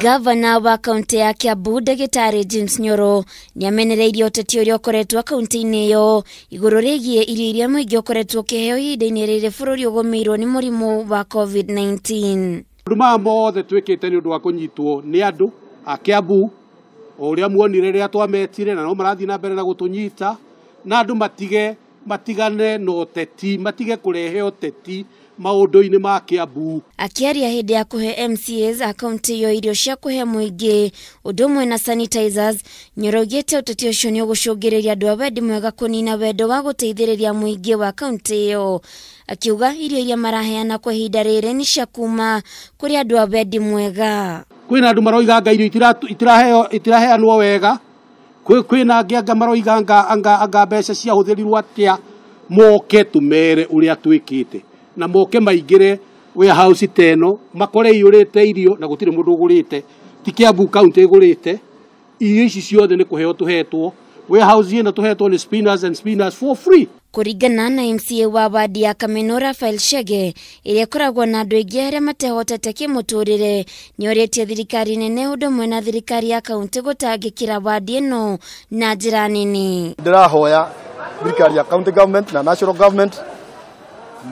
Gavana wa kaunti ya Kiambu Ndagĩtarĩ James Nyoro nĩamenereirie ũteti ũrĩa ũkoretwo kaunti-inĩ ĩyo igũrũ rĩgiĩ irio iria mũingĩ ũkoretwo ũkĩheo ihinda-inĩ rĩrĩ bũrũri ũgũmĩirwo nĩ mũrimũ wa COVID-19. Maũndũ maya mothe twĩkĩte nĩ ũndũ wa kũnyitwo nĩ andũ a Kiambu o ũrĩa muonire rĩrĩa twametire, na no marathiĩ na mbere na gũtũnyita, na andũ matigane na ũteti, matige kũrehe ũteti maũndũ-inĩ ma Kiambu. Akĩaria hĩndĩ ya kũhe MCAs a kaunti ĩyo irio cia kũhe mũingĩ ũndũ ũmwe na sanitizers, Nyoro augĩte ũteti ũcio nĩ ũgũcũngĩrĩria andũ a wendi mwega kũnina wendo wa gũteithĩrĩria mũingĩ wa kaunti ĩyo. Akiuga irio iria maraheana kwa ihinda rĩrĩ nĩ cia kuma kũrĩ andũ a wendi mwega. Kwĩna andũ maroiga anga irio itiraheanwo wega, kwĩna angĩ anga maroiga anga mbeca ciahũthĩrirwo atĩa, moke tũmere ũrĩa twĩkĩte, na moke maingĩre warehouse ta ĩno makore iyũrĩte irio na gũtirĩ mũndũ ũgũrĩte. Ti Kiambu county ĩgũrĩte irio ici ciothe, nĩ kũheo tũhetwo. Warehouse ĩno tũhetwo nĩ Spinners and Spinners for free. Kũringana na MCA wa wadi ya Kameno Raphael Chege ĩrĩa ĩkoragwo na andũ aingĩ arĩa matehotete kĩmũtũrĩre, nĩorĩtie thirikari nene ũndũ ũmwe na thirikari ya kaunti gũtangĩkĩra wadi ĩno na njĩra nene. Ndĩrahoya thirikari ya county government na national government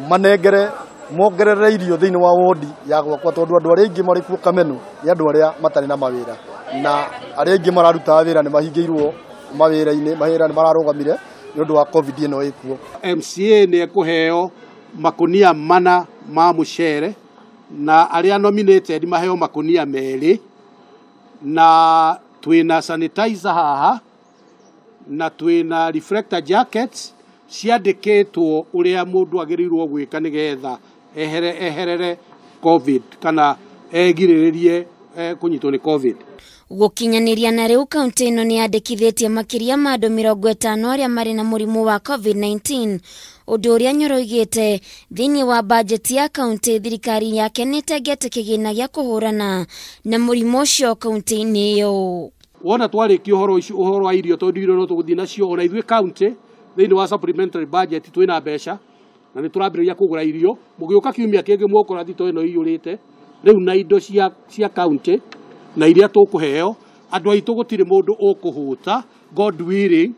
manengere mongerere irio thĩinĩ wa wodi ya gwakwa, tondũ andũ arĩa aingĩ marĩ kuo Kameno nĩ andũ arĩa matarĩ na mawĩra, na arĩa aingĩ mararutaga wĩra nĩ mahingĩirwo mawĩra-inĩ, mawĩra nĩ mararũgamire nĩ ũndũ wa COVID ĩno ĩkuo. MCA nĩ ekũheo makunia 4 ma mũcere, na arĩa nominated maheo makunia 2, na twĩna sanitizer haha, na twĩna reflector jackets ciandĩkĩtwo ũrĩa mũndũ agĩrĩirwo gwĩka nĩgetha eherere COVID kana egirĩrĩrie kũnyitwo nĩ COVID. Gũkinyanĩria na rĩu kaunti ĩno nĩ yandĩkithĩtie makĩria ma andũ 50 arĩa marĩ na mũrimũ wa COVID-19, ũndũ ũrĩa Nyoro oigĩte thĩinĩ wa bajeti ya kaunti thirikari yake nĩ ĩtengete kĩgĩna gĩa kũhũrana na mũrimũ ũcio kaunti-inĩ ĩyo. Wona twarĩkia ũhoro ũcio, ũhoro wa irio, tondũ irio no tũgũthiĩ nacio ona ithuĩ kaunti thĩinĩ wa supplementary budget twĩna mbeca na nĩ tũrambĩrĩria kũgũra irio. Mũgĩũka kiumia kĩngĩ mũgũkora thitoo ĩno ĩiyũrĩte rĩu na indo cia kaunti na iria tũkũheo. Andũ aitũ gũtirĩ mũndũ ũkũhũta, God willing,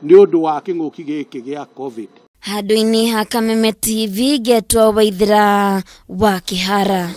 nĩ ũndũ wa kĩng'ũki gĩkĩ gĩa COVID. Handũ-inĩ ha Kameme TV, ngetwo Waithera wa Kĩhara.